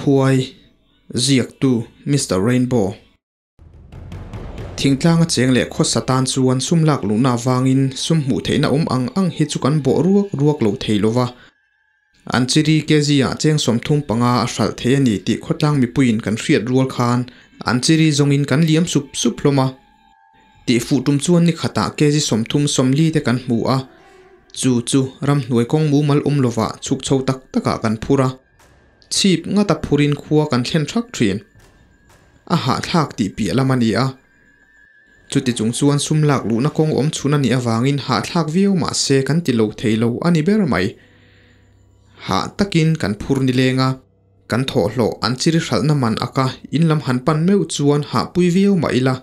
Huai, Ziaktu, Mister Rainbow. Thingtlanga cheng leh khawsa tan chuan sum lak luhna avangin sum hmuh theihna awm ang ang hi chu kan bawh ruak ruak lo thei lo va. An chiri kg ah cheng 35 a hralh thei a ni tih khawtlang mipuiin kan hriat rual khan an chiri zawngin kan liam sup sup hlawm a. Tih fuh tum chuan ni khatah kg 30 40 te kan hmu a, chu chu ramhnuai kawng mumal awm lovah chhuk chho tak takah kan phur a, chhip ngata phurin khua kan thlen thak thin. A hahthlak tih piah lam a ni a. Chuti chung chuan sum lak luhna kawng awm chhun a nih avangin hahthlak viau mah se kan ti lo thei lo a ni ber mai. Hah takin kan phur ni leng a, kan thawhhlawh an chiri hralhna man aka in lam han pan meuh chuan hahpui viau mah ila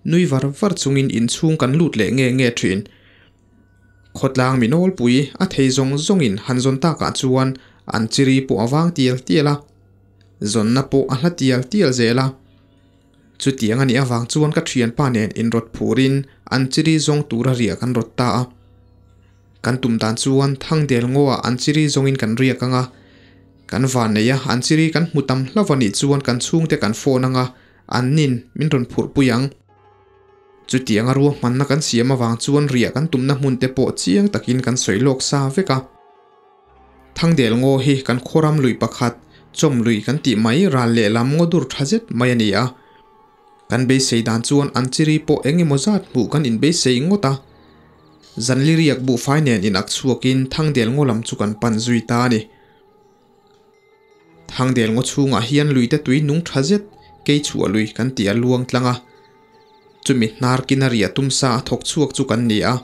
nui var var chungin inchhung kan lut leh nge nge thin. Khawtlang mi nawlpui a thei zawng zawngin han zawn takah chuan an chiri pawh a vang tial tial a, zawnna pawh a hla tial tial zel a. Chutiang a nih avang chuan ka thianpa nen inrawt phurin an chiri zawng tura riah kan rawt ta a. Kan tum dan chuan Thangdel ngaw-ah an chiri zawngin kan riak ang a, kan van nei a, an chiri kan hmu tam hlauh a nih chuan kan chhungte kan phone ang a, an nin min rawn phurhpui ang. Chutianga ruahmanna kan siam avang chuan riah kan tumna hmun te pawh chiang takin kan sawi lawk sa vek a. Thangdel ngaw hi kan khawram lui pakhat, chawm lui kan tih mai ral lehlam ngaw dur tha zet mai a ni a. Kan beisei dan chuan an chiri pawh eng emaw zat hmuh kan inbeisei ngawt a. Zanliriak buhfai nen inak chhuakin Thangdel ngaw lam chu kan pan zui ta a ni. Thangdel ngaw chhungah hian luite tui nung tha zet kei chhuah lui kan tih a luang tlang a. Chumi hnar kina riah tum sa a thawk chhuak chu kan ni a.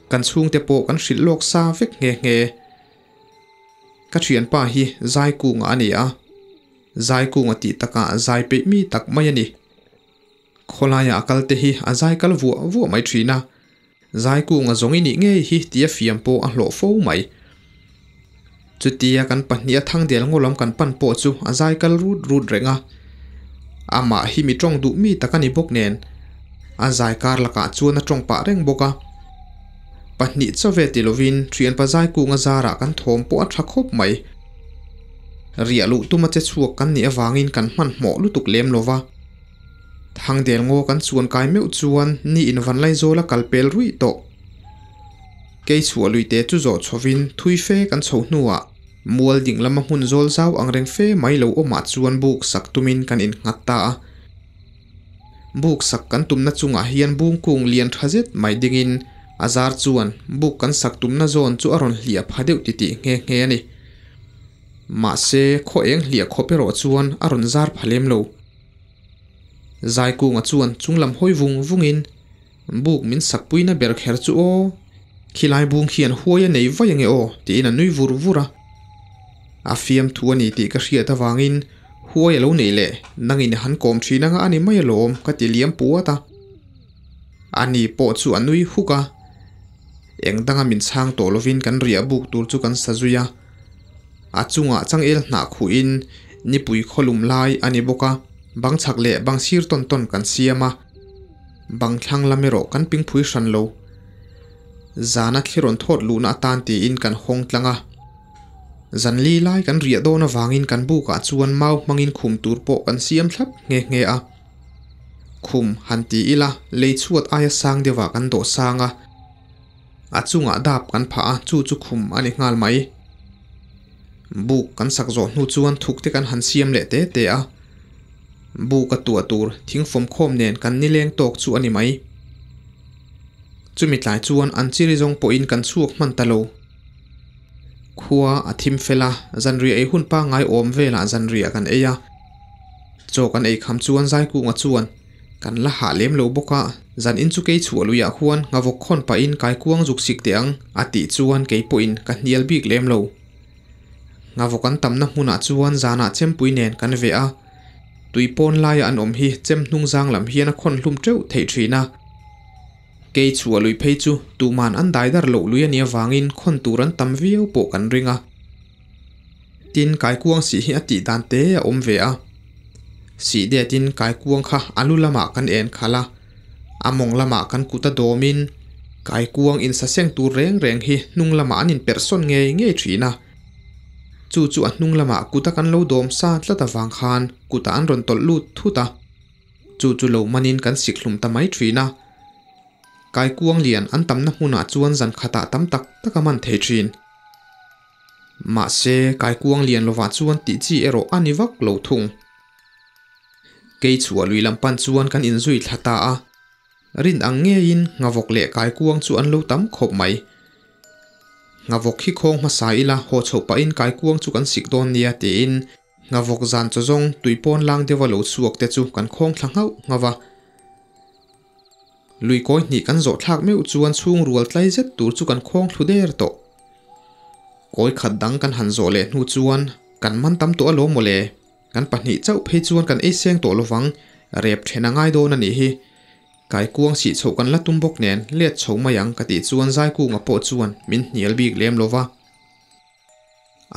Kan chhungte pawh kan hrilh lawk sa vek nghe nghe. Ka thianpa hi Zaikunga a ni a. Zaikunga tih takah zai peih mi tak mai a ni. Khawlaia a kalte hi a zai kal vuah vuah mai thin a. Zaikunga zawng i nih ngei hi tia fiam pawh a hlawh fo mai. Chutia kan pahniha Thangdel ngaw lam kan pan pawh chu a zai kal rut rut reng a. Amah hi mi tawng duh mi tak a ni bawk nen, a zai kar lakah chuan a tawng pah reng bawk a. Pahnih chauh ve ti lovin thianpa Zaikunga zarah kan thawm pawh a tha khawp mai. Riah luh tuma che chhuak kan nih avangin kan hmanhmawh lutuk lem lo va. Thangdel ngaw kan chuan kai meuh chuan ni in Vanlaizawl a kal pel ruih tawh. Kei chhuah lui te chu zawh chhovin thui fe kan chho hnuah mual ding lama hmun zawl zau ang reng fe mai lo awmah chuan buk sak tumin kan innghat ta a. Buk sak kan tumna chungah hian bungkung lian tha zet mai dingin a zar chuan buk kan sak tumna zawn chu a rawn hliah pha deuh titih nghe nghe a ni. Mahse khaw eng hliah khawp erawh chuan a rawn zar pha lem lo. Zaikunga chuan chunglam hawi vung vungin, Buk min sakpuina ber kher chu aw, khilai bung hian huai a nei vaih ange aw, tiin a nui vur vur a. A fiamthu a ni tih ka hriat avangin huai a lo neih leh nangin i han kawm thin anga a ni mai alawm ka ti liam puat a. Ani pawh chu a nui huk a. Eng danga min chhang tawh lovin kan riah buk tur chu kan sa zui a. A chungah changel hnah khuhin nipui khawlum lai a ni bawk a, bang chhak leh bang sir tawn tawn kan siam a, bang thlang lam erawh kan pingphui hran lo. Zana thli rawn thawt luhna atan tiin kan hawng tlang a. Zan li lai kan riah dawn avangin kan bukah chuan mau hmangin khum tur pawh kan siam thlap nghe nghe a. Khum han ti ila lei chhuat aia sang deuhah kan dawh sang a. A chungah dap kan phah a, chu chu khum a ni nghal mai. Buk kan sak zawh hnu chuan thuk te kan han siam leh te te a. Buk a tuah tur thing fawmkhawm nen kan nileng tawk chu a ni mai. Chumi tlai chuan an chiri zawng pawhin kan chhuak hman ta lo. Khua a thim fel a, zanriah ei hun pangngai awm velah zanriah kan ei a. Chaw kan ei kham chuan Zaikunga chuan kan la hah lem lo bawk a, zan in chu kei chhuah luiah khuan nghavawk khawn pahin kaikuang zuk sik teh ang a tih chuan kei pawhin ka hnial bik lem lo. Nghavawk an tamna hmunah chuan zanah chempui nen kan veh a, tui pawn laia an awm hi chem hnung zang lam hian a khawn hlum teuh theih thin a. Kei chhuah lui phei chu tuman an dai dar loh lui a nih avangin khawn tur an tam viau pawh kan ring a. Tin, kaikuang sih hi a tih dan te a awm ve a. Sih detin kaikuang kha a lu lamah kan en khalh a, a mawng lamah kan kut a dawmin kaikuang insaseng tur reng reng hi hnung lamah an inperhsawn ngei ngei thin a. Chu chu a hnung lamah kuta kan lo dawm sa tlat avang khan kutah an rawn tawlh lut thut a, chu chu lo manin kan sik hlum ta mai thin a. Kaikuang lian an tamna hmunah chuan zan khatah tam tak tak a man thei thin. Mahse, kaikuang lian lovah chuan tih chi erawh a ni vak lo thung. Kei chhuah lui lam pan chuan kan inzui thla ta a. Rin ang ngeiin nghavawk leh kaikuang chu an lo tam khawp mai. Nghavawk hi khawng hmasa ila haw chhoh pahin kaikuang chu kan sik dawn nia tiin nghavawk zan chaw zawng tui pawn lang deuha lo chhuak te chu kan khawng thla nghauh nghauh va. Lui kawi hnih kan zawh thlak meuh chuan chhung rual tlai zet tur chu kan khawng thlu der tawh. Kawi khat dang kan han zawh leh hnu chuan kan man tam tawh alawm mawle. Kan pahnih chauh phei chuan kan ei seng tawh lovang, rep then a ngai dawn a nih hi. Kaikuang sih chhoh kan la tum bawk nen let chho mai ang ka tih chuan Zaikunga pawh chuan min hnial bik lem lova.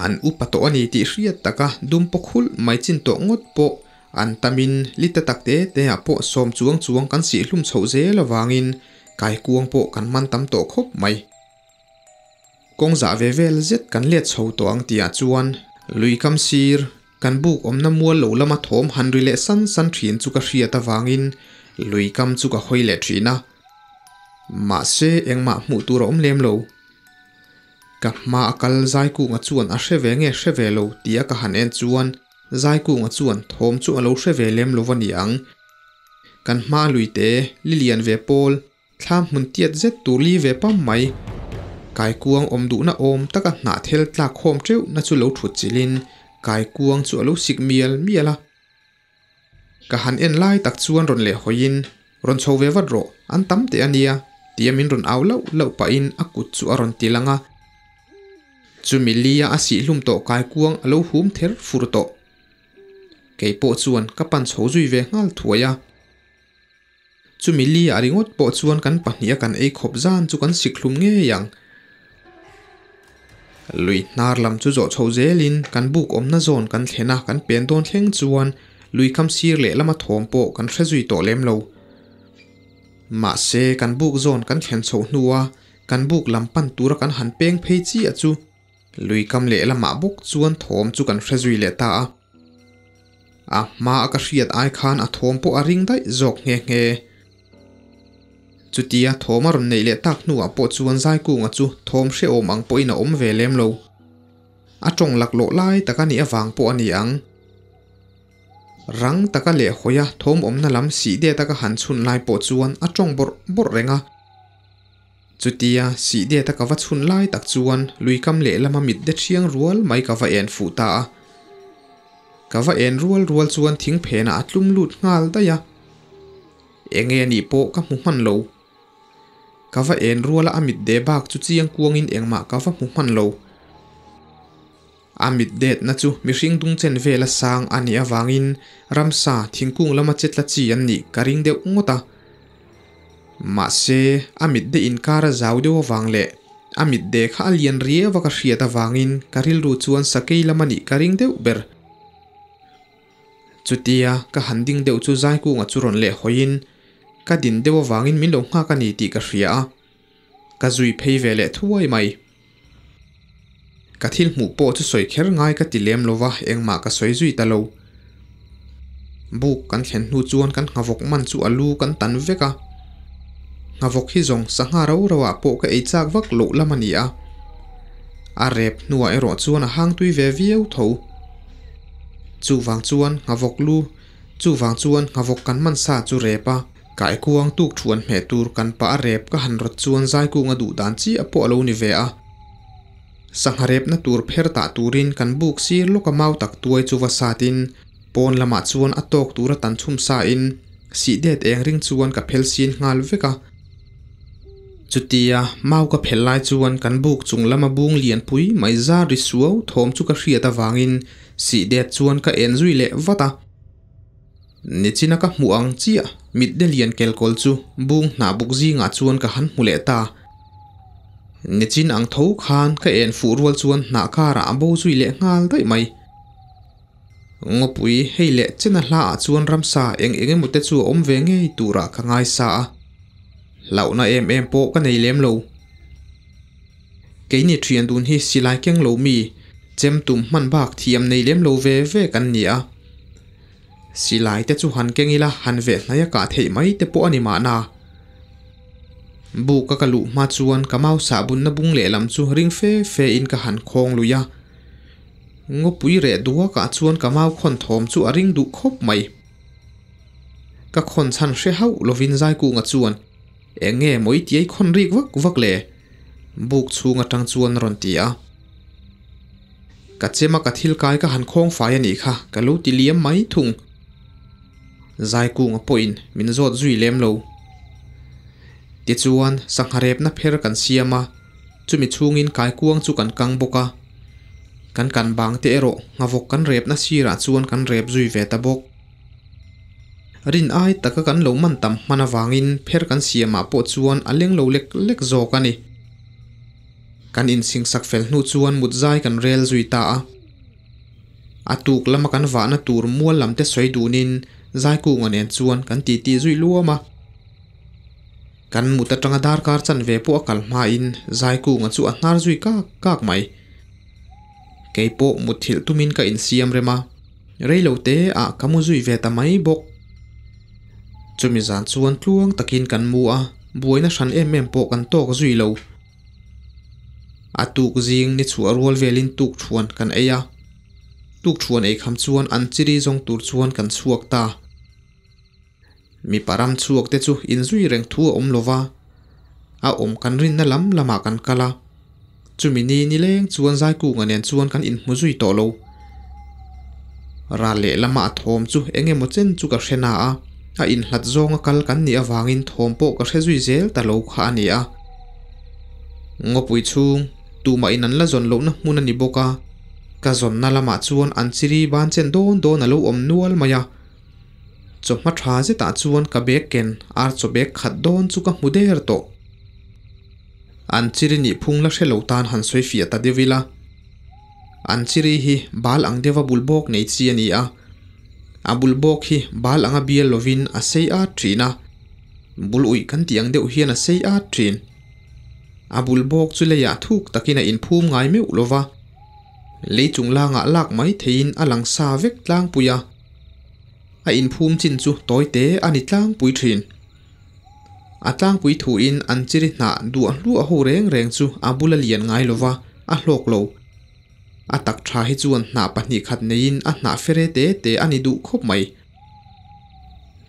An upa tawh a ni tih hriat taka dum pawk hulh mai chin tawh ngawt pawh an tamin lita tak te te ah pawh sawm chuang chuang kan sih hlum chhoh zel avangin kaikuang pawh kan man tam tawh khawp mai. Kawng zah ve vel zet kan let chho tawh ang tihah chuan lui kam sir kan buk awmna mual lo lama thawm han ri leh san san thin chu ka hriat avangin lui kam chu ka hawi leh thin a. Mahse engmah hmuh tur a awm lem lo. Ka hma a kal Zaikunga chuan a hre ve nge hre ve lo tia ka han en chuan Zaikunga chuan thawm chu a lo hre ve lem lo va ni ang. Kan hma lui te li lian ve pawl Thlam hmun tiat zet tur li ve pam mai. Kaikuang awm duhna awm taka hnah thel tlak khawm teuh na chu lo thut chilhin kaikuang chu a lo sik mial mial a. Ka han en lai tak chuan rawn leh hawiin, Rawn chho ve vat rawh, an tam teh a nia, tia min rawn au lauh lauh pahin a kut chu a rawn ti lang a. Chumi lia a sihhlum tawh kaikuang a lo hum ther fur tawh. Kei pawh chuan ka pan chho zui ve nghal thuai a. Chumi li ah ringawt pawh chuan kan pahnih a kan ei khawp zan chu kan sik hlum ngei ang. Lui hnar lam chu zawh chho zelin kan buk awmna zawn kan thlen a kan pen dawn thleng chuan lui kam sir leh lama thawm pawh kan hre zui tawh lem lo. Mahse kan buk zawn kan thlen chhoh hnua kan buk lam pan tura kan han peng phei chiah chu lui kam leh lamah bawk chuan thawm chu kan hre zui leh ta a. A hma a ka hriat ai khan a thawm pawh a ring daih zawk nghe nghe. Chutia thawm a rawn neih leh tak hnuah pawh chuan Zaikunga chu thawm hrehawm ang pawhin a awm ve lem lo. A tawng laklawh lai tak a nih avang pawh a ni ang. Rang taka leh hawia thawm awmna lam sih det a ka han chhun lai pawh chuan a tawng bawrh bawrh reng a. Chutia sih det a ka va chhun lai tak chuan lui kam lehlama mit de thiang rual mai ka va en fuh ta a. Ka va en rual rual chuan thing phenah a tlum lut nghal daih a. Enge anih pawh ka hmu hman lo. Ka va en rual a a mit de bak chu chiang kuangin engmah ka va hmu hman lo. A mit detna chu mihring dung chen vela sang a nih avangin ramsa thingkung lama che tla chi an nih ka ring deuh ngawt a. Mahse, a mit de inkar a zau deuh avang leh a mit de kha a lian riau a ka hriat avangin ka rilru chuan sakei lam a nih ka ring deuh ber. Chutia ka han ding deuh chu Zaikunga chu rawn leh hawiin ka din deuh avangin min lo nghak a ni tih ka hria a, ka zui phei ve leh thuai mai. Ka thil hmuh pawh chu sawi kher ngai ka ti lem lo va, engmah ka sawi zui ta lo. Buk kan thlen hnu chuan kan nghavawk man chu a lu kan tan vek a. Nghavawk hi zawng sangha ro ro ah pawh ka ei chak vak loh lam a ni a. A rep hnuah erawh chuan a hang tui ve viau tho. Chuvang chuan nghavawk lu, chuvang chuan nghavawk kan man sa chu rep a. Kaikuang tuk thuan hmeh tur kan pah a rep ka han rawt chuan Zaikunga duh dan chiah pawh a lo ni ve a. Sangha repna tur pher tah turin kan buk sir lawk a mau tak tuai chu va satin pawn lamah chuan a tawk tura tan chhum sa in sih det eng ring chuan ka phel sin nghal vek a. Chutia mau ka phel lai chuan kan buk chung lama bung lian pui mai zar ri suau thawm chu ka hriat avangin sih det chuan ka en zui leh vat a. Nichina ka hmuh ang chiah mit de lian kelkawl chu bung hnah buk zingah chuan ka han hmu leh ta. Nichin ang tho khan ka en fuh rual chuan hnah karah a bo zui leh nghal daih mai. Ngawpui hei leh chena hla ah chuan ramsa eng eng emaw te chu a awm ve ngei turah ka ngaisa a, hlauhna em em pawh ka nei lem lo. Keini thian dun hi silai keng lo mi, Chem tum hman bak thiam nei lem lo ve ve kan ni a. Silai te chu han keng ila han veh hnaia kah theih mai te pawh a ni mahna. Buk a ka luh hma chuan ka mau sahbunna bung lehlam chu ring fe fe in ka han khawng lui a. Ngawpui reh duakah chuan ka mau khawn thawm chu a ring duh khawp mai. Ka khawn chhan hre hauh lovin Zaikunga chuan, Eng nge maw i tiai khawn rik vak vak le? Buk chhung atang chuan a rawn ti a. Ka chem a ka thil kai ka han khawng fai a nih kha ka lo ti liam mai thung. Zaikunga pawhin min zawt zui lem lo. Tichuan sangha repna pher kan siam a, chumi chhungin kaikuang chu kan kang bawk a. Kan kan bang te erawh nghavawk kan repna sirah chuan kan rep zui ve ta bawk. Rin ai taka kan lo man tam hman avangin pher kan siamah pawh chuan a leng lo lek lek zawk a ni. Kan insingsak fel hnu chuan mut zai kan rel zui ta a. A tuk lama kan vahna tur mual lam te sawi dunin Zaikunga nen chuan kan titi zui luam a. Kan mut atanga darkar chanve pawh a kal hmain Zaikunga chu a hnar zui kak kak mai. Keipawh mutthilh tumin ka insiam rem a, reilo te ah ka mu zui ve ta mai bawk. Chumi zan chuan tluang takin kan mu a, buaina hran em em pawh kan tawk zui lo. A tuk zing ni chhuah rual velin tuk thuan kan ei a, tuk thuan ei kham chuan an chiri zawng tur chuan kan chhuak ta. Mipa ram chhuak te chu inzui reng thu a awm lo va, a awm kan rinna lam lamah kan kal a, chumi ni nileng chuan Zaikunga nen chuan kan inhmu zui tawh lo. Ral lehlamah a thawm chu eng emaw chen chu ka hre na a, a inhlat zawnga kal kan nih avangin thawm pawh ka hre zui zel ta lo kha a ni a. Ngawpui chhung tumah in an la zawn lohna hmun a ni bawk a, ka zawnna lamah chuan an chiri ban chen dawn dawn a lo awm nual mai a. Chawhma tha zetah chuan ka bag ken ar chaw bag khat dawn chu ka hmu der tawh. An chiri nih phung la hre lo tan han sawi fiah ta deuh ila. An chiri hi bal ang deuha bul bawk nei chi a ni a. A bul bawk hi bal anga bial lovin a sei at thin a. Bul uih kan tih ang deuh hian a sei at thin. A bul bawk chu leiah thuk takin a inphum ngai meuh lova. Lei chung langah lak mai theihin a lang sa vek tlangpui a. A inphum chin chu tawi te a ni tlangpui thin. A tlangpui thuin an chiri hnah duah hluah ho reng reng chu a bula lian ngai lova a hlawk lo. A tak tha hi chuan hnah pahnih khat neiin a hnah fere te te a ni duh khawp mai.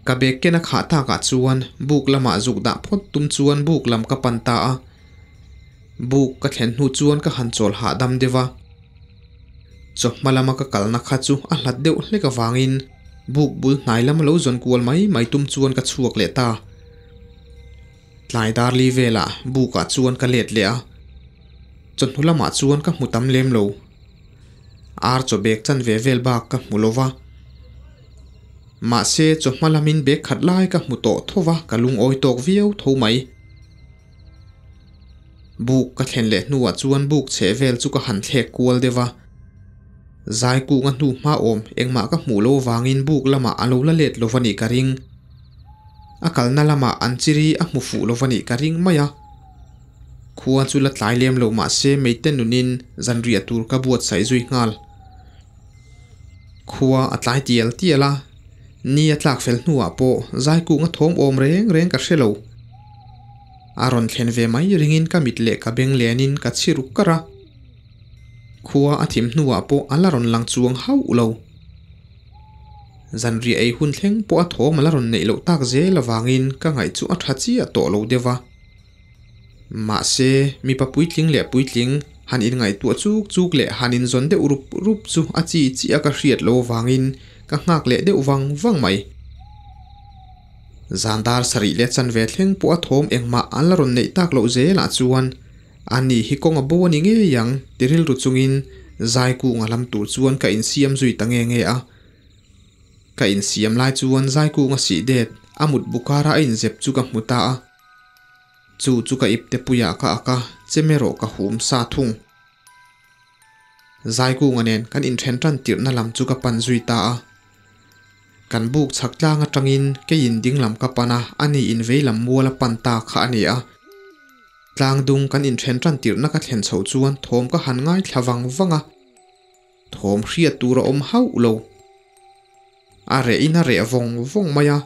Ka bag ken a khah takah chuan buk lamah zuk dah phawt tum chuan buk lam ka pan ta a. Buk ka thlen hnu chuan ka han chawl hahdam deuh a. Chawhma lama ka kalna kha chu a hlat deuh hlek avangin buk bul hnai lama lo zawn kual mai mai tum chuan ka chhuak leh ta. Tlai dar li velah bukah chuan ka let leh a, chawhnu lamah chuan ka hmu tam lem lo. Ar chaw bek chanve vel bak ka hmu lo va. Mahse chawhma lamin bek khat lai ka hmu tawh tho va ka lungawi tawk viau tho mai. Buk ka thlen leh hnuah chuan buk chheh vel chu ka han thlek kual deuh a. Zai kunga hnu hma awm engmah ka hmuh lo avangin buk lamah a lo la let lo va nih ka ring. A kalna lamah an chiri a hmu fuh lo va nih ka ring mai a. Khua chu la tlai lem lo mahse meite nunin zanriah tur ka buatsaih zui nghal. Khua a tlai tial tial a, ni a tlak fel hnuah pawh zai kunga thawm awm reng reng ka hre lo. A rawn thlen ve mai ringin ka mit leh ka beng lenin ka chhi ruk kar a. Khua a thim hnuah pawh a la rawn lang chuang hauh lo. Zanriah ei hun thleng pawh a thawm a la rawn neih loh tak zel avangin ka ngaih chu a tha chiah tawh lo deuh a. Mahse, mipa puitling leh puitling han inngaihtuah chuk chuk leh han inzawn deuh rup rup chu a chi chiah ka hriat lo avangin ka nghak leh deuh vang vang mai. Zan dar sarih leh chanve thleng pawh a thawm engmah an la rawn neih tak loh zelah chuan a ni hi kawng a bo a ni ngei ang ti rilru chungin Zaikunga lam tur chuan ka insiam zui ta nge nge a. Ka insiam lai chuan Zaikunga sih det a mut bukara a inzep chu ka hmu ta a. Chu chu ka ipte puiah ka ak a, chem erawh ka hum sa thung. Zaikunga nen kan inthen tan tirhna lam chu ka pan zui ta a. Kan buk chhak tlang atangin keiin ding lam ka pan a, ani in vei lam mual a pan ta kha a ni a. Tlang dung kan inthen tan tirhna ka thlen chhoh chuan thawm ka han ngaithla vang vang a. Thawm hriat tur a awm hauh lo. A reh in a reh vawng vawng mai a.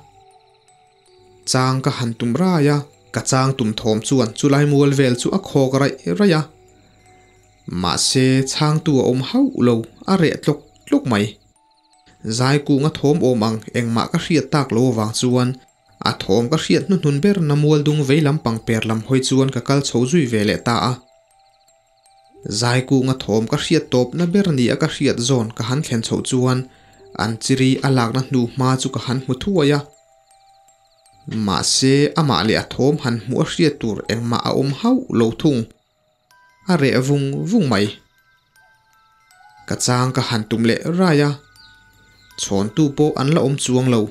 Chang ka han tum rai a, ka chang tum thawm chuan chulai mual vel chu a khawk raih raih a. Mahse chhangtu a awm hauh lo, a reh tlawk tlawk mai. Zai kunga thawm awm ang engmah ka hriat tak lo avang chuan a thawm ka hriat hnuhnun ber na mual dung vei lam pang per lam hawi chuan ka kal chho zui ve leh ta a. Zai kunga thawm ka hriat tawpna ber ni a ka hriat zawn ka han thlen chhoh chuan an chiri a lakna hnu hma chu ka han hmu thuai a. Mahse amah leh a thawm han hmuh a hriat tur engmah a awm hauh lo thung. A reh vung vung mai. Ka chang ka han tum leh rai a, chhawntu pawh an la awm chuang lo.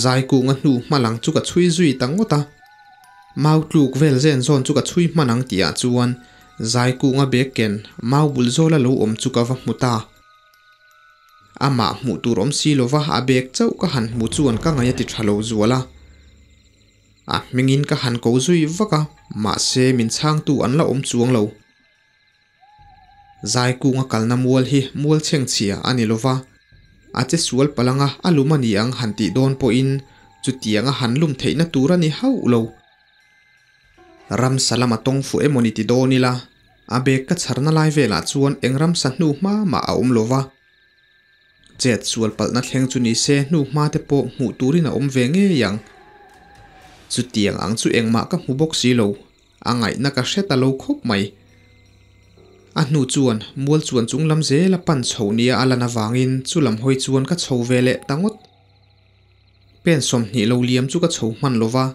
Zaikunga hnu hma lang chu ka chhui zui ta ngawt a. Mau tluk vel zen zawn chu ka chhui hman ang tih ah chuan Zaikunga bag ken mau bul zawla lo awm chu ka va hmu ta. Amah hmuh tur awm si lova a bag chauh ka han hmu chuan ka ngaih a ti tha lo zual a. A hmingin ka han ko zui vak a, mahse min chhangtu an la awm chuang lo. Zaikunga kalna mual hi mual chhengchhia a ni lova, a che sual palanga a lum a ni ang han tih dawn pawhin chutianga han lum theihna tur a ni hauh lo. Ramsa lama tawng fuh emaw ni ti dawn ila, a bag ka chharna lai velah chuan eng ramsa hnu hma mah a awm lova. Chet sual palhna thleng chu ni se hnu hma te pawh hmuh turin a awm ve ngei ang. Chutiang ang chu engmah ka hmu bawk si lo, a ngaihna ka hre ta lo khawp mai. A hnu chuan mual chuan chung lam zel a pan chho nia a lan avangin chu lam hawi chuan ka chho ve leh ta ngawt. Pen 20 lo liam chu ka chho hman lo va,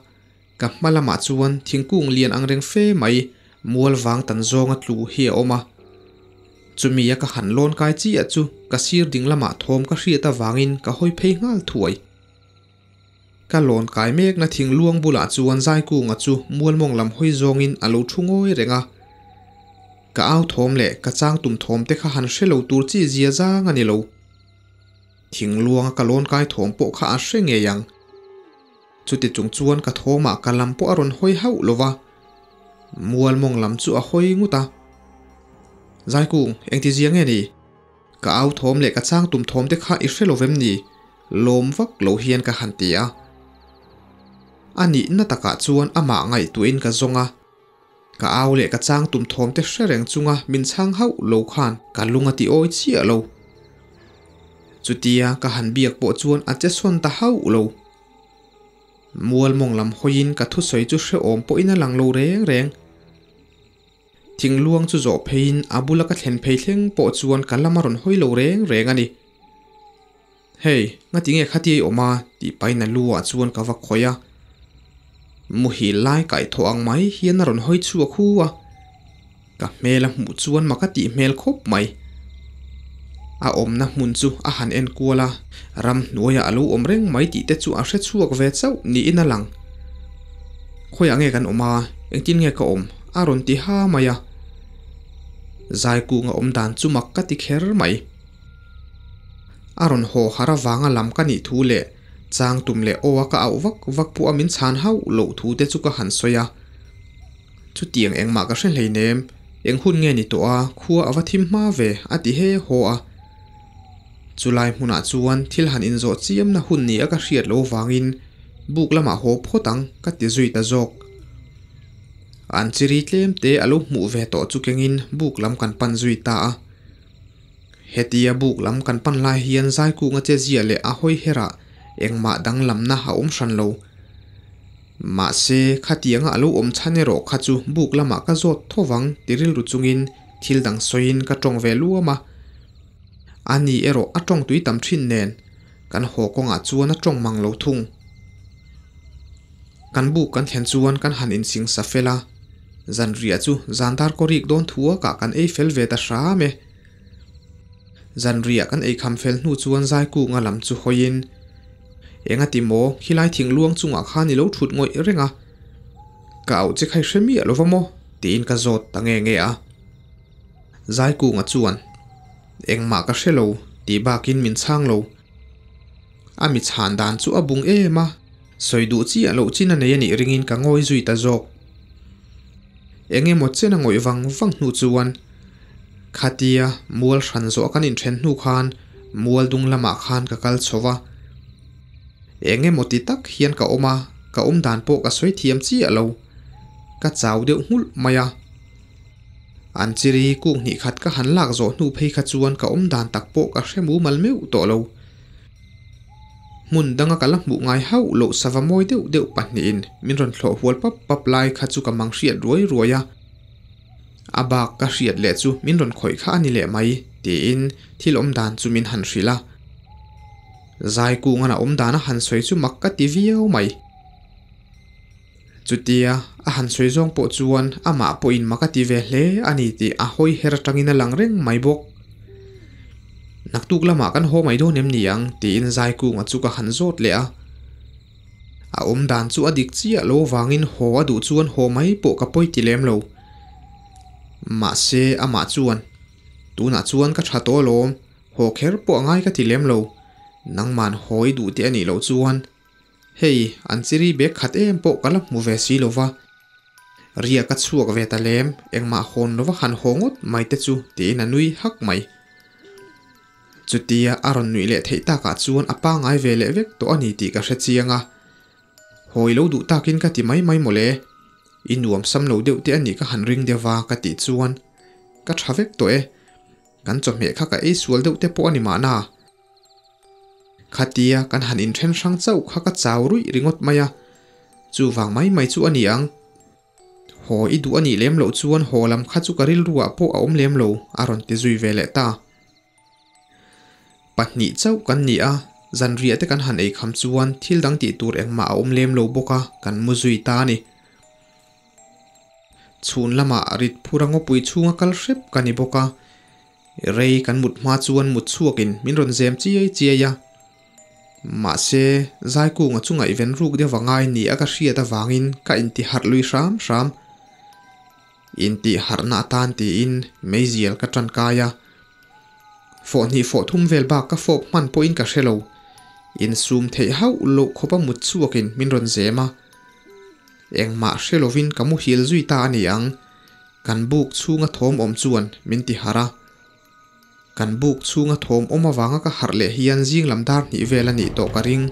ka hma lamah chuan thingkung lian ang reng fe mai mual vang tan zawnga tlu hi a awm a. Chumi a ka han lawn kai chiah chu ka sir ding lamah thawm ka hriat avangin ka hawi phei nghal thuai. Ka lawn kai mekna thing luang bulah chuan Zaikunga chu mualmawng lam hawi zawngin a lo thu ngawi reng a. Ka au thawm leh ka chang tum thawm te kha han hre lo tur chi zia zang a ni lo. Thing luanga ka lawn kai thawm pawh kha a hre ngei ang. Chuti chung chuan ka thawmah ka lam pawh a rawn hawi hauh lo va, mualmawng lam chu a hawi ngut a. Zaikung, engti zia nge ni? Ka au thawm leh ka chang tum thawm te kha i hre lo vem ni? Lawm vak lo hian ka han ti a. A nihna takah chuan amah ngaihtuahin ka zawng a. Ka au leh ka chang tum thawm te hre reng chunga min chhang hauh lo khan ka lung a ti awi chiah lo. Chutia ka han biak pawh chuan a che sawn ta hauh lo. Mual mawng lam hawiin ka thusawi chu hrehawm pawhin a lang lo reng reng. Thingluang chu zawh pheiin a bula ka thlen phei thleng pawh chuan ka lam a rawn hawi lo reng reng a ni. Hei, ngati nge khatia i awm a? tih pahin a lu ah chuan ka va khawih a. Muhil lai kaihthawh ang mai hian a rawn hawi chhuak hu a. Ka hmel a hmuh chuan mak a tih hmel khawp mai. A awmna hmun chu a han en kual a, ramhnuaiah a lo awm reng mai tih te chu a hre chhuak ve chauh niin a lang. Khawiah nge kan awm a, engtin nge ka awm? a rawn ti ha mai a. Zaikunga awm dan chu mak ka ti kher mai. A rawn haw har avanga lam ka nih thu leh chang tum leh aw a ka auh vak vak pawh a min chhan hauh loh thu te chu ka han sawi a. Chutiang engmah ka hre hleinem, eng hun nge ni tawh a, khua a va thim hma ve, a ti he haw a. Chulai hmunah chuan thil han inzawh chiamna hun ni a ka hriat lo vangin buk lamah haw phawt ang ka ti zui ta zawk. An chiri tlem te a lo hmuh ve tawh chu kengin buk lam kan pan zui ta a. Hetia buk lam kan pan lai hian Zaikunga che ziah leh a hawi herah engmah danglamna a awm hran lo. Mahse, khatianga a lo awm chhan erawh kha chu buk lamah ka zawt tho vang ti rilru chungin thil dang sawiin ka tawng ve luam a. Ani erawh a tawng tui tam thin nen, kan haw kawngah chuan a tawng mang lo thung. Kan buk kan thlen chuan kan han insingsa fel a, zanriah chu zan dar kaw rik dawn thuakah kan ei fel ve ta hram e. Zanriah kan eikham fel hnu chuan Zaikunga lam chu hawiin, Engati maw, khilai thingluang chungah khan i lo thut ngawih reng a, ka auh che kha i hre miah lo va maw? tiin ka zawt ta nge nge a. Zaikunga chuan, Engmah ka hre lo, tih bakin min chhang lo. A mi chhan dan chu a bung em a, sawi duh chiah loh chin a nei a nih ringin ka ngawi zui ta zawk. Eng emaw chen a ngawih vang vang hnu chuan. Khatia mual hran zawh kan inthen hnu khan mual dung lamah khan ka kal chho va. Eng emaw ti tak hian ka awm a, ka awm dan pawh ka sawi thiam chiah lo. Ka chau deuh nghulh mai a. An chiri kuk hnih khat ka han lak zawh hnu phei kha chuan ka awm dan tak pawh ka hre mumal meuh tawh lo. Hmun danga ka la hmuh ngai hauh loh sava mawi deuh deuh pahnihin min rawn thlawh hual pap pap lai kha chu ka mang hriat ruai ruai a. A bak ka hriat leh chu min rawn khawih kha a ni leh mai, tiin thil awm dan chu min han hrilh a. Zai kungan a awm dan a han sawi chu mak ka ti viau mai. Chutia a han sawi zawng pawh chuan amah pawhin mak a ti ve hle a ni tih a hawi her atangin a lang reng mai bawk. Naktuk lamah kan haw mai dawn em ni ang? tiin Zai kunga chu ka han zawt leh a. A awm dan chu a dik chiah lo vangin haw a duh chuan haw mai pawh ka pawi ti lem lo. Mahse amah chuan, Tunah chuan ka tha tawh alawm, haw kher pawh a ngai ka ti lem lo. Nangman haw i duh teh a nih loh chuan hei an chiri bag khat em pawh ka la hmu ve si lo va. Riak a chhuak ve ta lem, engmah hawn lova han haw ngawt mai te chu tiin a nui hak mai. Chutia a rawn nuih leh theih takah chuan a pangai ve leh vek tawh a ni tih ka hre chiang a. Hawi lo duh takin ka ti mai mai mawle. I nuam sam lo deuh te a nih ka han ring deuh va ka tih chuan ka tha vek tawh e. Kan chawhmeh kha ka ei sual deuh te pawh a ni mahna. Khatia kan han inthen hrang chauh kha ka chau ruih ringawt mai a. Chuvang mai mai chu a ni ang. Haw i duh a nih lem loh chuan haw lam kha chu ka rilruah pawh a awm lem lo, a rawn ti zui ve leh ta. Pahnih chauh kan ni a, zanriah te kan han ei kham chuan thil dang tih tur engmah a awm lem lo bawk a, kan mu zui ta a ni. Chhun lamah rit phur a ngawpui chhunga kal hrep ka ni bawk a, rei kan mut hma chuan mut chhuakin min rawn zem chiai chiai a. Mahse, Zaikunga chu ngaihven ruk deuh a ngai ni a ka hriat avangin ka intiharh lui hram hram. Intihharhna atan tiin meizial ka tan kai a. Fawh hnih fawh thum vel bak ka fawp hman pawhin ka hre lo. Insum theih hauh loh khawpa mut chhuakin min rawn zem a. Engmah hre lovin ka muhil zui ta a ni ang. Kan buk chhunga thawm awm chuan min tiharh a. Kan buk chhunga thawm awm avanga ka harh leh hian zing lam dar hnih vel a nih tawh ka ring.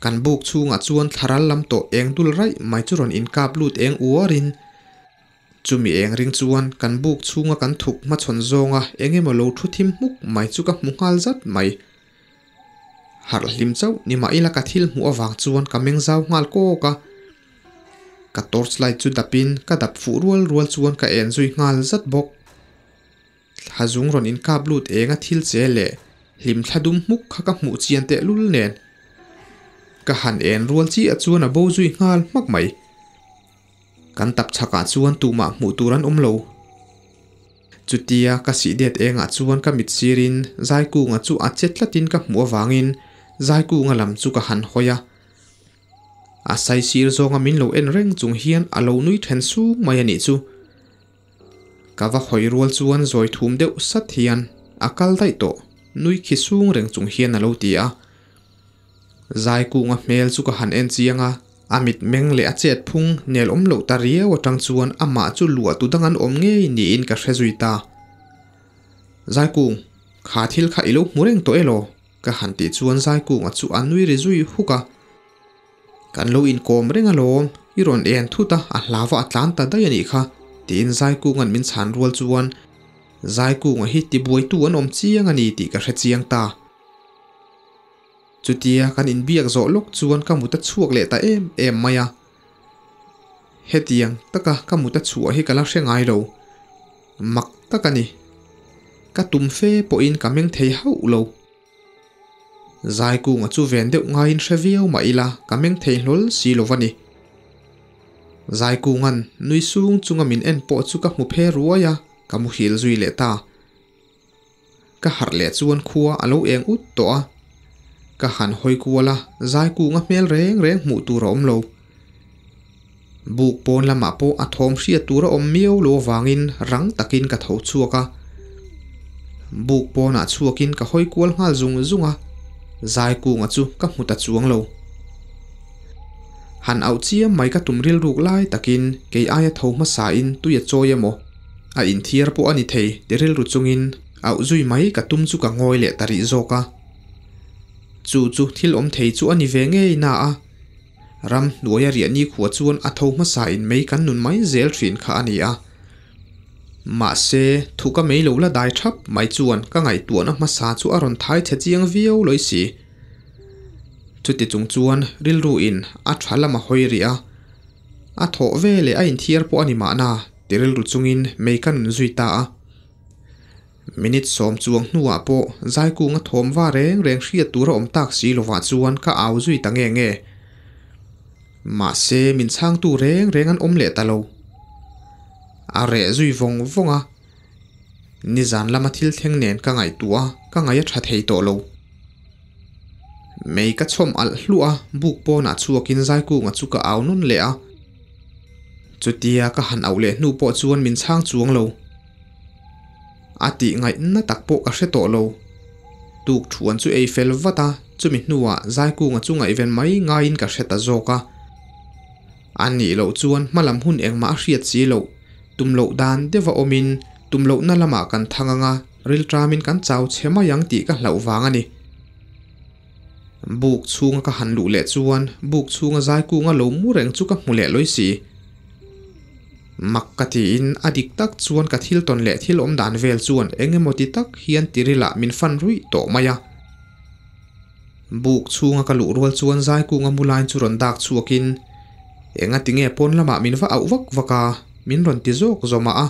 Kan buk chhungah chuan thlaral lam tawh eng dul raih mai chu rawn inkap lut eng uarin chumi eng ring chuan kan buk chhunga kan thuk hmachhawn zawnga eng emaw lo thu thim hmuk mai chu ka hmu nghal zat mai. Harh hlim chauh ni mah ila ka thil hmuh avang chuan ka meng zau nghal kawk a. Ka torch light chu dapin ka dap fuh rual rual chuan ka en zui nghal zat bawk. Thla zung rawn inkap lut eng a thil che leh hlim thla dum hmuk kha ka hmuh chian teh lul nen. Ka han en rual chiah chuan a bo zui nghal hmak mai. Kan tap chhakah chuan tumah hmuh tur an awm lo. Chutia ka sih det engah chuan ka mit sirin Zaikunga chu a che tlatin ka hmuh avangin Zaikunga lam chu ka han hawi a. A saisir zawnga min lo en reng chung hian a lo nui then sung mai a nih chu. Ka va hawi rual chuan zawi thum deuh sat hian a kal daih tawh, nui khi sung reng chung hian a lo ti a. Zaikunga hmel chu ka han en chiang a, a mitmeng leh a chet phung nel awm loh ta riau atang chuan amah chu luah tu dang an awm ngei niin ka hre zui ta. Zaikung, kha thil kha i lo hmu reng tawh elaw? ka han tih chuan Zaikunga chu a nui ri zui huk a. Kan lo inkawm reng alawm, i rawn en thut a, a hlava a tlan ta daih a nih kha, tiin Zaikunga'n min chhan rual chuan Zaikunga hi tibuaitu an awm chiang a ni tih ka hre chiang ta. Chutia kan inbiak zawh lawk chuan ka mut a chhuak leh ta em em mai a. Hetiang taka ka mut a chhuah hi ka la hre ngai lo. Mak tak a ni. Ka tum fe pawhin ka meng thei hauh lo. Zaikunga chu ven deuh ngaiin hre viau mah ila ka meng thei hlawl si lo va ni. Zaikunga'n nui sung chunga min en pawh chu ka hmu phe ruai a, ka muhil zui leh ta. Ka harh leh chuan khua a lo eng ut tawh a. Ka han hawi kual a, Zaikunga hmel reng reng hmuh tur a awm lo. Buk pawn lamah pawh a thawm hriat tur a awm miau lo avangin rang takin ka tho chhuak a. Buk pawnah chhuakin ka hawi kual nghal zung zung a, Zaikunga chu ka hmu ta chuang lo. Han auh chiam mai ka tum rilruk lai takin kei aia tho hmasain tui a chawi emaw? A inthiar pawh a ni thei ti rilru chungin auh zui mai ka tum chu ka ngawi leh ta rih zawk a. Chu chu thil awm thei chu a ni ve ngei na a, ram hnuaia riah nikhua chuan a tho hmasa in mei kan nun mai zel thin kha a ni a. Mahse, thu ka mei lo la dai thap mai chuan ka ngaihtuahna hmasa chu a rawn thai chhe chiang viau lawi si. Chuti chung chuan rilru in a tha lam a hawi rih a, a thawh ve leh a inthiar pawh a ni mahna ti rilru chungin mei ka nun zui ta a. Minute sawm chuang hnuah pawh Zaikunga thawm va reng reng hriat tur a awm tak si lovah chuan ka au zui ta nge nge. Mahse min chhangtu reng reng an awm leh ta lo. A reh zui vawng vawng a, nizan lama thil thleng nen ka ngaihtuah a, ka ngaih a tha thei tawh lo. Mei ka chhawm alh hluah a, buk pawnah chhuakin Zaikunga chu ka au nawn leh a. Chutia ka han auh leh hnu pawh chuan min chhang chuang lo. A tih ngaihna tak pawh ka hre tawh lo. Tuk thuan chu ei fel vat a, chumi hnuah Zaikunga chu ngaihven mai ngaiin ka hre ta zawk a. A nih loh chuan hmalam hun engmah a hriat si loh, tum loh dan deuha awmin tum lohna lamah kan thang ang a, rilṭamin kan chau chhe mai ang tih ka hlauh vang a ni. Buk chhunga ka han luh leh chuan buk chhunga Zaikunga lo mu reng chu ka hmu leh lawi si. Mak ka tiin a dik tak chuan ka thil tawn leh thil awm dan vel chuan eng emaw ti tak hian tirilah min fan ruih tawh mai a. Buk chhunga ka luh rual chuan Zaikunga mu lain chu rawn dak chhuakin enga tinge pawn lamah min va auh vak vak a, min rawn ti zawk zawmah a.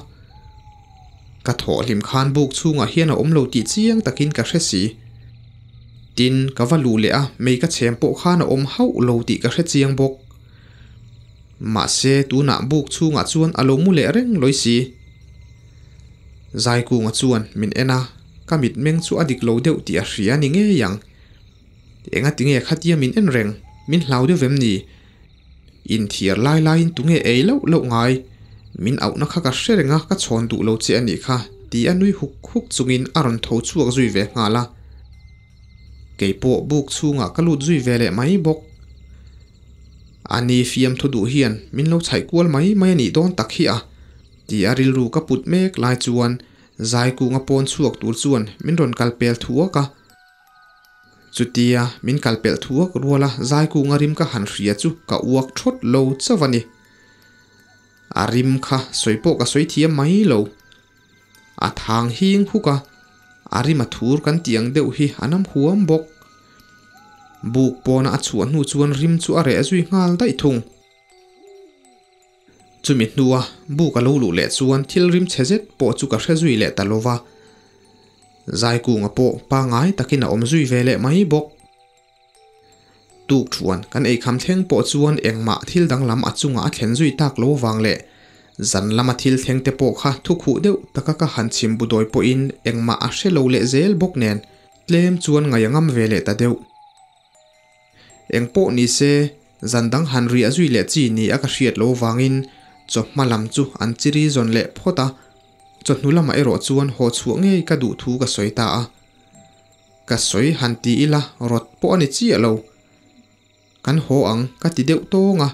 Ka thawhhlim khan buk chhungah hian a awm lo tih chiang takin ka hre si. Tin, ka va luh leh a, mei ka chhem pawh khan a awm hauh lo tih ka hre chiang bawk. Mahse, tunah buk chhungah chuan a lo mu leh reng lawi si. Zaikunga chuan min en a, ka mitmeng chu a dik lo deuh tih a hria ni ngei ang. Engatinge khatia min en reng, min hlau deuh vem ni? Inthiar lai laiin tunge ei loh loh ngai? Min auhna kha ka hre reng a, ka chhawn duh lo che a nih kha, ti a nui huk huk chungin a rawn tho chhuak zui ve nghal a. Kei pawh buk chhungah ka lut zui ve leh mai bawk. A ni fiamthu duh hian min lo chhaih kual mai mai a nih dawn tak hi a, ti a rilru ka put mek lai chuan Zaikunga pawn chhuak tur chuan min rawn kal pel thuak a. Chutia min kal pelh thuak ruala Zaikunga rim ka han hria chu ka uak thawt lo chauh a ni. A rim kha sawi pawh ka sawi thiam mai lo. A thang hing huk a, a rim a thur kan tih ang deuh hi a nam huam bawk. Buk pawna a chhuah hnu chuan rim chu a reh zui nghal daih thung. Chumi hnua buk a lo luh leh chuan thil rim chhe zet pawh chu ka hre zui leh ta lo va. Zaikunga pawh pangngai takin a awm zui ve leh mai bawk. Tuk thuan kan eikham thleng pawh chuan engmah thil danglam a chungah a thlen zui tak lo vang leh zan lama thil thleng te pawh kha thukhuh deuh taka ka han chhim bu dawi pawhin engmah a hre lo leh zel bawk nen tlem chuan ngaih a ngam ve leh ta deuh. Eng pawh ni se, zan dang han riah zui leh chi ni a ka hriat lo vangin chawhma lam chu an chiri zawn leh phawt a, chawhnu lamah erawh chuan haw chhuah ngei ka duh thu ka sawi ta a. Ka sawi han ti ila rawt pawh a ni chiah lo. Kan haw ang ka ti deuh tawng a.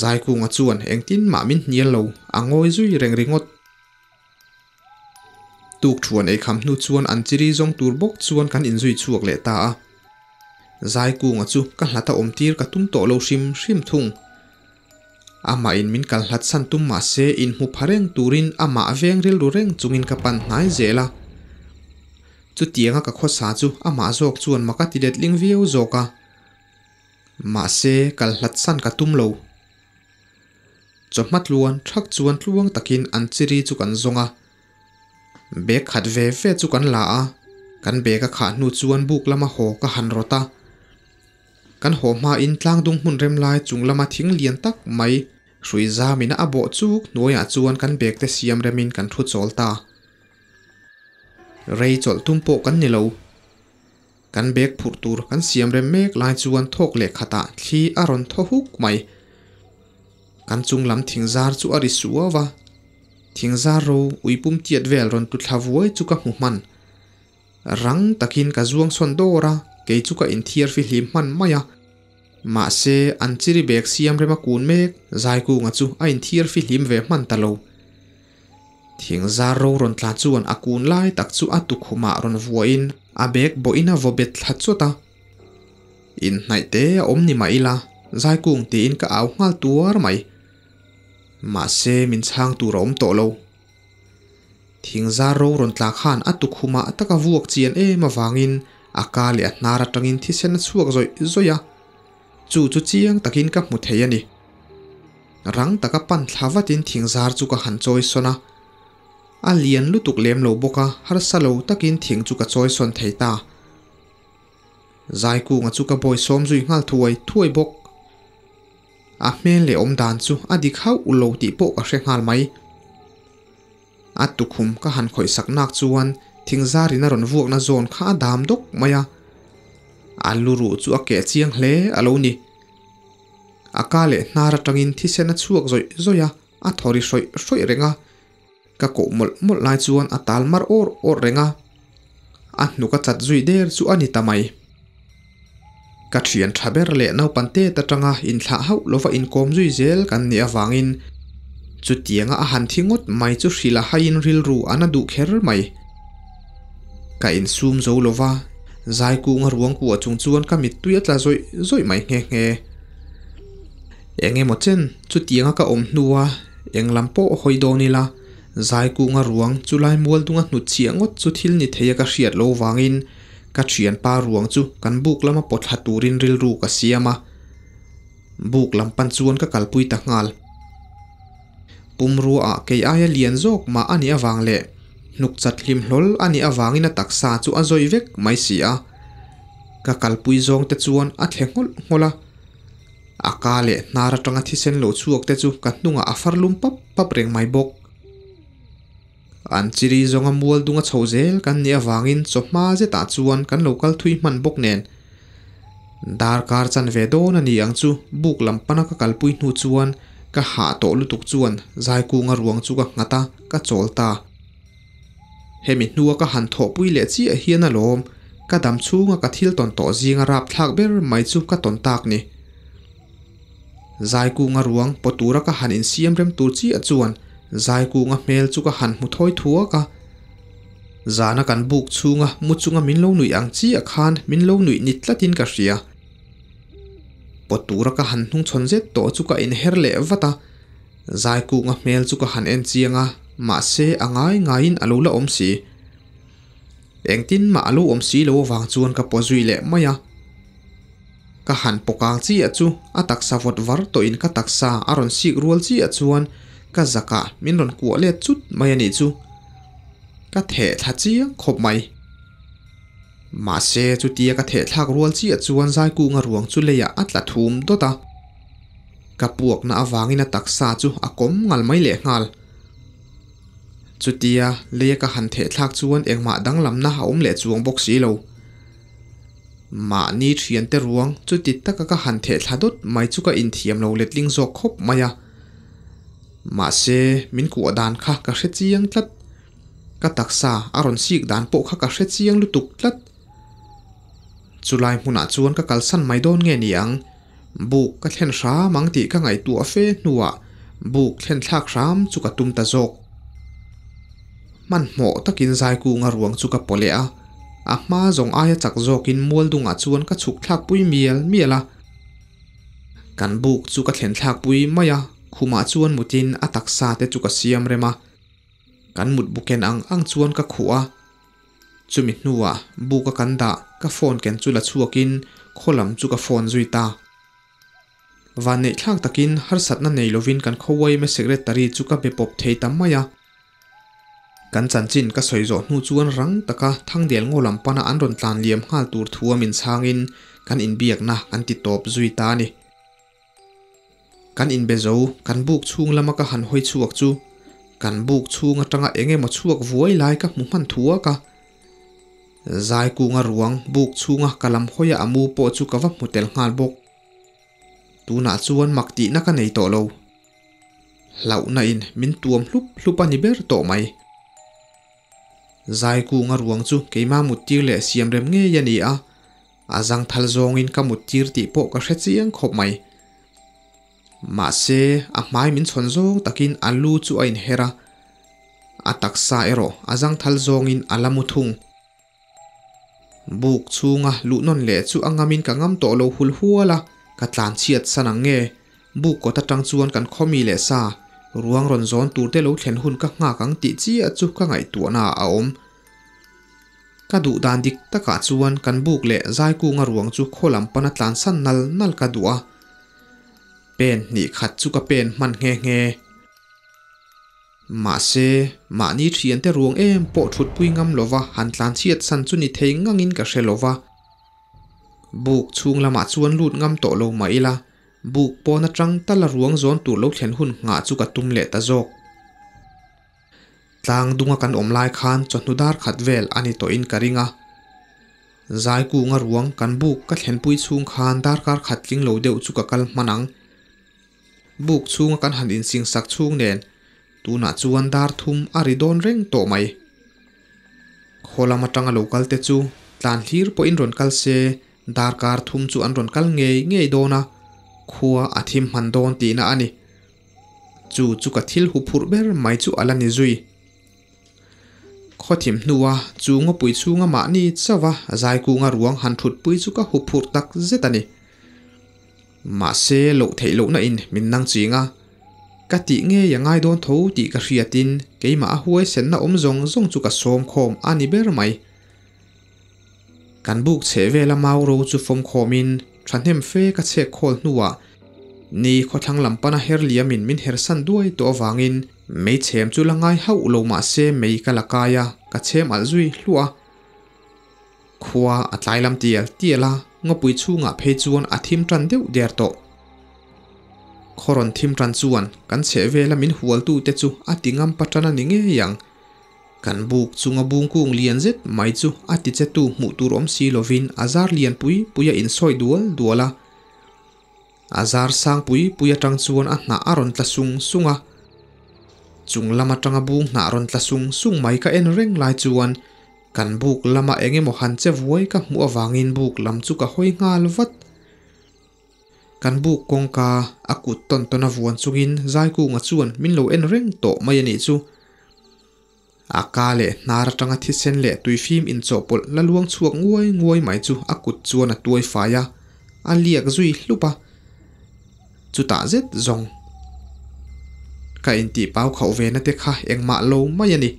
Zaikunga chuan engtin mah min hnial lo, a ngawi zui reng ringawt. Tuk thuan ei kham hnu chuan an chiri zawng tur bawk chuan kan inzui chhuak leh ta a. Zaikunga chu ka hlata awm tir ka tum tawh lo hrim hrim thung. Amah in min kal hlat san tum mah se inhmu pha reng turin amah veng rilru reng chungin ka pan hnai zel a. Chutianga ka khawsa chu amah zawk chuan mak a ti letling viau zawk a. Mahse kal hlat san ka tum lo. Chawhma tluan thak chuan tluang takin an chiri chu kan zawng a. Bag khat ve ve chu kan la a, kan bag a khah hnu chuan buk lama haw ka han rawt a. Kan haw hmain tlangdung hmun rem lai chung lama thing lian tak mai hrui zamina a bawh chuk hnuaiah chuan kan bag te siam remin kan thu chawl ta. Rei chawlh tum pawh kan ni lo. Kan bag phurh tur kan siam rem mek lai chuan thawk leh khatah thli a rawn thaw huk mai. Kan chung lam thing zar chu a ri suau a, thing zar ro uipum tiat vel rawn tu thla vuai chu ka hmu hman. Rang takin ka zuang sawn dawr a, kei chu ka inthiar fihlim hman mai a. Mahse, an chiri bag siam rem a kun mek, Zaikunga chu a inthiar fihlim ve hman ta lo. Thing zar ro rawn tla chuan a kun lai tak chu a tukhumah rawn vuahin a bag bawhin a vaw bet thla chawt a. Inhnaih te a awm ni mah ila, Zaikung tiin ka au nghal tuar mai. Mahse min chhang tur a awm tawh lo. Thing zar ro rawn tla khan a tukhumah taka vuak chian em avangin a ka leh a hnar atangin thisen a chhuak zawih zawih a. Chu chu chiang takin ka hmu thei a ni. Rang taka pan thla vatin thing zar chu ka han chawi sawn a. A lian lutuk lem lo bawk a, harsa lo takin thing chu ka chawi sawn thei ta. Zaikunga chu ka bawi sawm zui nghal thuai thuai bawk. A hmel leh awm dan chu a dik hauh lo tih pawh ka hre nghal mai. A tukhum ka han khawih sak nak chuan thing zarin a rawn vuakna zawn kha a dam dawk mai a. A lu ruh chu a keh chiang hle a lo ni. A ka leh hnar atangin thisen a chhuak zawih zawih a, a thaw ri hrawih hrawih reng a. Ka koh mawlh mawlh lai chuan a tal mar awr awr reng a, a hnuk a chat zui der chu a ni ta mai. Ka thian tha ber leh naupang tet atanga inthlah hauh lova inkawm zui zel kan nih avangin chutianga a han thi ngawt mai chu hrilh a haiin rilru a na duh kher mai. Ka insum zo lova, Zaikunga ruang kuah chung chuan ka mittui a tla zawih zawih mai nghe nghe. Eng emaw chen chutianga ka awm hnua eng lam pawh hawi dawn ila, Zaikunga ruang chu lai mual dunga hnut chhiah ngawt chu thil ni theia ka hriat lo vangin ka thianpa ruang chu kan buk lama pawt thla turin rilru ka siam a. Buk lam pan chuan ka kalpui ta nghal. Pumruaah kei aia lian zawk mah a nih avang leh hnuk chat hlim hlawl a nih avangin a taksa chu a zawi vek mai si a. Ka kalpui zawng te chuan a thle nghawlh nghawlh a. A ka leh hnar atanga thisen lo chhuak te chu ka hnungah a far lum pap pap reng mai bawk. An chiri zawnga mual dunga chho zel kan nih avangin chawhma zetah chuan kan lo kal thui hman bawk nen. Darkar chan ve dawn a ni ang chu buk lam pana ka kalpui hnu chuan ka hah tawh lutuk chuan Zaikunga ruang chu ka nghat a, ka chawl ta. Hemi hnua ka han thawhpui leh chiah hian alawm, ka dam chhunga ka thil tawn tawh zinga rapthlak ber mai chu ka tawn tak ni. Zaikunga ruang paw tura ka han insiam rem tur chiah chuan Zaikunga hmel chu ka han hmu thawi thuak a. Zana kan buk chhunga mu chunga min lo nuih ang chiah khan min lo nuih ni tlatin ka hria. Paw tura ka han hnungchhawn zet tawh chu ka inher leh vat a. Zaikunga hmel chu ka han en chiang a, mahse a ngai ngaiin a lo la awm si. Engtin mah a lo awm si lo avang chuan ka paw zui leh mai a. Ka han pawkang chiah chu a taksa vawt var tawhin ka taksa a rawn sik rual chiah chuan ka zakah min rawn kuah let chut mai a nih chu. Ka theh thla chiang khawp mai. Mahse chutia ka theh thlak rual chiah chuan Zaikunga ruang chu leiah a tla thum dawt a. Ka puakna avangin a taksa chu a kawm ngal mai lehnghal. Chutia leia ka han theh thlak chuan engmah danglamna a awm leh chuang bawk si lo. Mahni thiante ruang chuti taka ka han theh thla dawt mai chu ka inthiam lo letling zawk khawp mai a. Mahse min kuah dan kha ka hre chiang tlat. Ka taksa a rawn sik dan pawh kha ka hre chiang lutuk tlat. Chulai hmunah chuan ka kalsan mai dawn nge ni ang? Buk ka thlen hram ang tih ka ngaihtuah fe hnuah buk thlen thlak hram chu ka tum ta zawk. Hmanhmawh takin Zaikunga ruang chu ka paw leh a, a hma zawng aia chak zawkin Mualdungah chuan ka chhuk thlakpui mial mial a. Kan buk chu ka thlen thlakpui mai a, khumah chuan mutin a taksa te chu ka siam rem a. Kan mut buken ang ang chuan ka khuh a. Chumi hnuah buk a kan dah ka phone ken chu la chhuakin khaw lam chu ka phone zui ta. Vanneih thlak takin harsatna nei lovin kan khaw yma secretary chu ka be pawp thei ta mai a. Kan chanchin ka sawi zawh hnu chuan rang taka Thangdel ngaw lam pana an rawn tlan liam nghal tur thu a min chhangin kan inbiakna kan ti tawp zui ta a ni. Kan inbe zo, kan buk chhung lama ka han hawi chhuak chu kan buk chhung atanga eng emaw chhuak vuai lai ka hmu hman thuak a. Zaikunga ruang buk chhunga ka lam hawia a mu pawh chu ka va hmu tel nghal bawk. Tunah chuan mak tihna ka nei tawh lo. Hlauhna in min tuam hlup hlup a ni ber tawh mai. Zaikunga ruang chu keimah muttir leh siamrem ngei a ni a. A zangthal zawngin ka muttir tih pawh ka hre chiang khawp mai. Mahse, a hmai min chhawn zawng takin a lu chu a inher a. A taksa erawh a zangthal zawngin a la mu thung. Buk chhunga luh nawn leh chu a ngamin ka ngam tawh lo hul hual a, ka tlan chhiat san ang nge? Buk kawt atang chuan kan khawmi leh sa ruang rawn zawn tur te lo thlen hun ka nghak ang tih chiah chu ka ngaihtuahna ah a awm. Ka duh dan dik takah chuan kan buk leh zaikunga ruang chu khaw lam pana tlan san nal nal ka duh a. Pen hnih khat chu ka pen hman nghe nghe. Mahse, mahni thiante ruang em pawh thutpui ngam lova han tlan chhiat san chu ni thei ngangin ka hre lova. Buk chhung lamah chuan lut ngam tawh lo mah ila, buk pawn atang tala ruang zawn tur lo thlen hun nghah chu ka tum leh ta zawk. Tlang dunga kan awm lai khan chawhnu dar khat vel a ni tawhin ka ring a. Zaikunga ruang kan buk ka thlenpui chhung khan darkar khat tling lo deuh chu ka kal hman ang. Buk chhunga kan han insing sak chhung nen tunah chuan dar thum a ri dawn reng tawh mai. Khaw lam atanga lo kal te chu tlan hlir pawhin rawn kal se darkar thum chu an rawn kal ngei ngei dawn a, khua a thim hman dawn tihna a ni. Chu chu ka thil hu phurh ber mai chu a la ni zui. Khawthim hnua chu ngawpui chhunga mahni chauha Zaikunga ruang han thutpui chu ka hu phurh tak zet a ni. Mahse loh theih lohna in min nang ching a, ka tih ngei a ngai dawn tho tih ka hriatin keimah a huaisenna awm zawng zawng chu ka sawm khawm a ni ber mai. Kan buk chheh vela mau ro chu fawm khawmin thahnem fe ka chhek khawl hnuah ni khawthlang lam pana her liamin min her san duai tawh avangin mei chhem chu la ngai hauh lo mahse mei ka la kai a, ka chhem alh zui hluah a. Khua a tlai lam tial tial a, ngawpui chhungah phei chuan a thim tan deuh der tawh. Khaw rawn thim tan chuan kan chheh vela min hualtute chu a ti ngam patan a ni ngei ang. Kan buk chunga bungkung lian zet mai chu a tichetu hmuh tur awm si lovin a zar lian pui pui a insawi dual dual a. A zar sang pui pui atang chuan a hnah a rawn tla sung sung a. Chung lam atanga bung hnah rawn tla sung sung mai ka en reng lai chuan kan buk lama eng emaw han che vuai ka hmuh avangin buk lam chu ka hawi nghal vat. Kan buk kawngka a kut tawn tawn a vuan chungin Zaikunga chuan min lo en reng tawh mai a nih chu. A ka leh hnar atanga thisen leh tuifim inchawhpawlh la luang chhuak nguai nguai mai chu a kut chuan a tuai fai a, a liak zui hlup a. Chutah zet zawng ka intih pau khauh ve na te kha engmah lo mai a ni.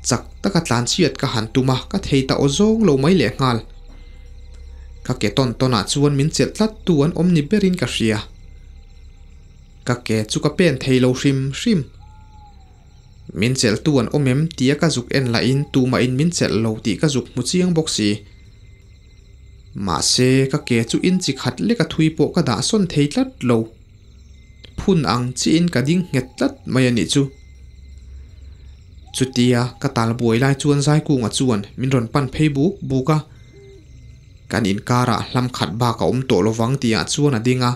Chak taka tlan chhiat ka han tum a, ka thei ta aw zawng lo mai lehnghal. Ka ke tawn tawnah chuan min chelh tlat tu an awm ni berin ka hria. Ka ke chu ka pen thei lo hrim hrim. Min chelhtu an awm em tia ka zuk en lahin tumahin min chelh lo tih ka zuk hmu chiang bawk si. Mahse, ka ke chu inchi khat lek a thui pawh ka dah sawn thei tlat lo. Phun ang chiin ka ding nghet tlat mai a nih chu. Chutia ka tal buai lai chuan Zaikunga chuan min rawn pan phei buk buk a. Kan inkarah hlam khat bak a awm tawh lovang tihah chuan a ding a.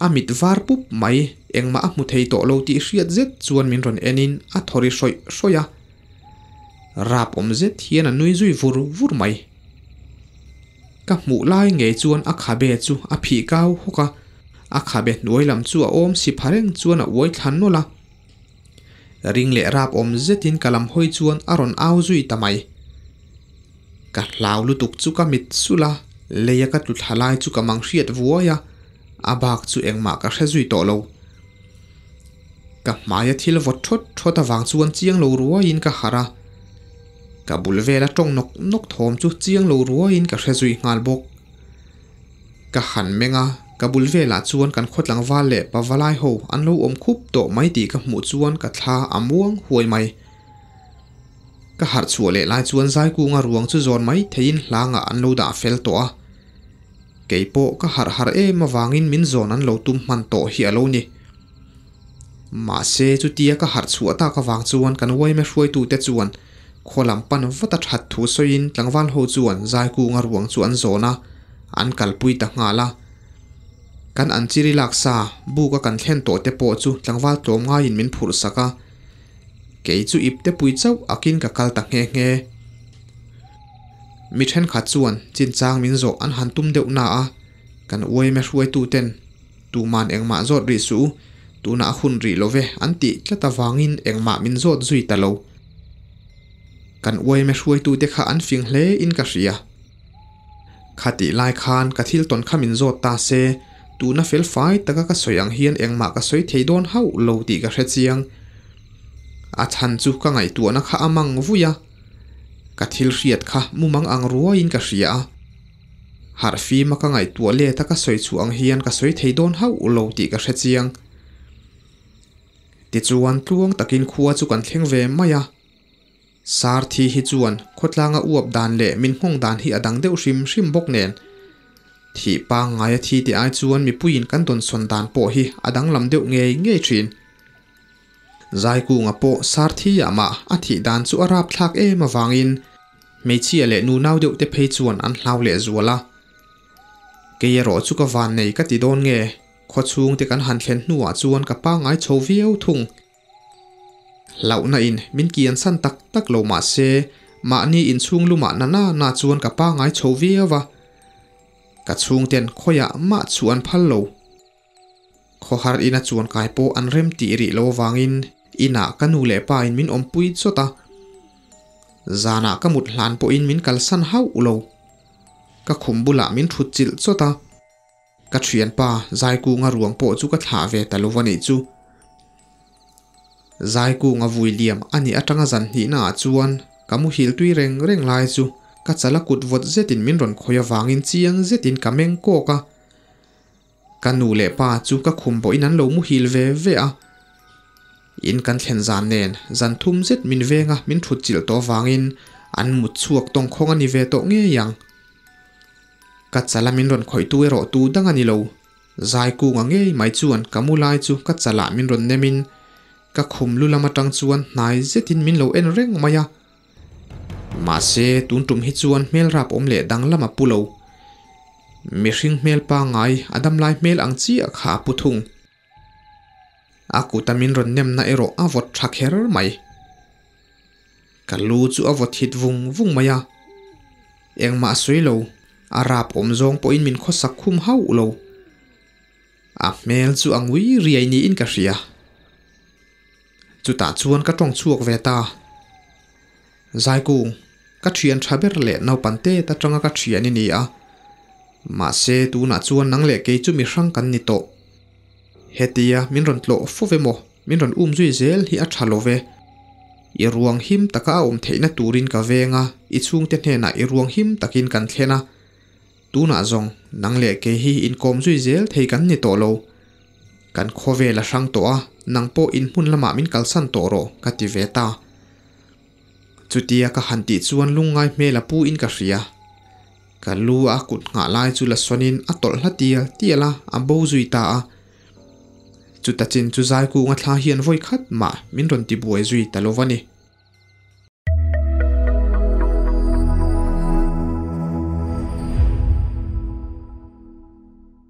A mit var pup mai, engmah a hmu thei tawh lo tih hriat zet chuan min rawn enin a thaw ri hrawih hrawih a. Rap awm zet hian a nui zui vur vur mai. Ka hmuh lai ngei chuan a khabe chu a phih kau hawk a, a khabe hnuai lam chu a awm si pha reng chuan a uai thla nawlh a. Ring leh rap awm zetin ka lam hawi chuan a rawn au zui ta mai. Ka hlau lutuk chu ka mit sulh a, leia ka tlu thla lai chu ka mang hriat vuai a, a bak chu engmah ka hre zui tawh lo. Ka hmaia thil vawt thawt thawt avang chuan chiang lo ruaiin ka harh a, ka bul vela tawng nawk nawk thawm chu chiang lo ruaiin ka hre zui nghal bawk. Ka han meng a, ka bul velah chuan kan khaw tlangval leh pavalai ho an lo awm khup tawh mai tih ka hmuh chuan ka thla a muang huai mai. Ka harh chhuah leh lai chuan Zaikunga ruang chu zawn mai theiin hlangah an lo dah fel tawh a. Kei pawh ka harh harh em avangin min zawn an lo tum hman tawh hi a lo ni. Mahse chutia ka harh chhuah tak avang chuan kan uaime hruaitute chuan khaw lam pan vat a that thu sawiin tlangval ho chuan Zaikunga ruang chu an zawn a, an kalpui ta nghal a. Kan an chiri laksa buk a kan thlen tawh te pawh chu tlangval tlawm ngaiin min phurh sak a. Kei chu ip te pui chauh akin ka kal ta nghe nghe. Mi thenkhat chuan chinchang min zawh an han tum deuh na a, kan uaime hruaitu ten tuman engmah zawt rih suh u, Tunah a hun rih lo ve an tih tlat avangin engmah min zawt zui ta lo. Kan uaime hruaitute kha an fing hle in ka hria. Khatih lai khan ka thil tawn kha min zawt ta se, tuna fel fai taka ka sawi ang hian engmah ka sawi thei dawn hauh lo tih ka hre chiang. A chhan chu ka ngaihtuahna kha a mang vui a, ka thil hriat kha mumang ang ruaiin ka hria a. Harh fima ka ngaihtuah let a ka sawi chhuah ang hian ka sawi thei dawn hauh lo tih ka hre chiang. Tichuan tluang takin khua chu kan thleng ve mai a. Sar thi hi chuan khawtlanga uap dan leh min nghawng dan hi a dang deuh hrim hrim bawk nen. Thih pangngaia thi te ai chuan mipuiin kan dawnsawn dan pawh hi a danglam deuh ngei ngei thin. Zaikunga pawh Sarthi-ah mah a thih dan chu a rapthlak em avangin hmeichhia leh nunau deuh te phei chuan an hlau leh zual a. Kei erawh chu ka van nei ka ti dawn nge, khawchhung te kan han thlen hnuah chuan ka pangngai chho viau thung. Hlauhna in min kian san tak tak lo mah se, mahni inchhung lumah na na na chuan ka pangngai chho viau a. Ka chhungten khawiah mah chu an phal lo. Khawhar ina chuan kai pawh an rem tih rih lo avangin inah ka nu leh pa in min awmpui chawt a. Zanah ka mut hlan pawhin min kalsan hauh lo. Ka khum bulah min thut chilh chawt a. Ka thianpa Zaikunga ruang pawh chu ka thlah ve ta lo a nih chu. Zaikunga vui liam a nih atanga zan hnihna ah chuan ka muhil tui reng reng lai chu ka chala kut vawt zetin min rawn khawih avangin chiang zetin ka meng kawk a. Ka nu leh pa chu ka khum pawhin an lo muhil ve ve a. In kan thlen zan nen zan thum zet min venga min thut chilh tawh avangin an mut chhuak tawng khawng a ni ve tawh ngei ang. Ka chala min rawn khawih tu erawh tu dang a ni lo. Zai kunga ngei mai chuan ka mu lai chu ka chalah min rawn nem in ka khum lu lam atang chuan hnai zetin min lo en reng mai a. Mahse tun tum hi chuan hmel rap awm leh danglam a pu lo. Mihring hmel pangngai a damlai hmel ang chiah kha a pu thung. A kuta min rawn nemna erawh a vawt tha kher mai. Ka lu chu a vawt hit vung vung mai a. Engmah a sawi lo, a rap awm zawng pawhin min khawsak khum hauh lo. A hmel chu a ngui riai niin ka hria. Chutah chuan ka tawng chhuak ve ta. Zaikung, ka thian tha ber leh naupang tet atanga ka thian i ni a. Mahse tunah chuan nang leh kei chu mi hrang kan ni tawh. Hetia min rawn tlawh fo ve maw, min rawn um zui zel hi a tha lo ve. I ruang him taka a awm theihna turin ka veng a, i chhungte hnenah i ruang him takin kan thlen a. Tunah zawng nang leh kei hi inkawm zui zel thei kan ni tawh lo. Kan khawvel a hrang tawh a, nang pawh in hmun lamah min kalsan tawh rawh, ka ti ve ta. Chutia ka han tih chuan lungngai hmel a pu in ka hria. Ka lu a kut nghah lai chu la sawnin a tawlh hla tial tial a, a bo zui ta a. Chuta chin chu Zaikunga thla hian vawi khat mah min rawn ti buai zui ta lo va ni.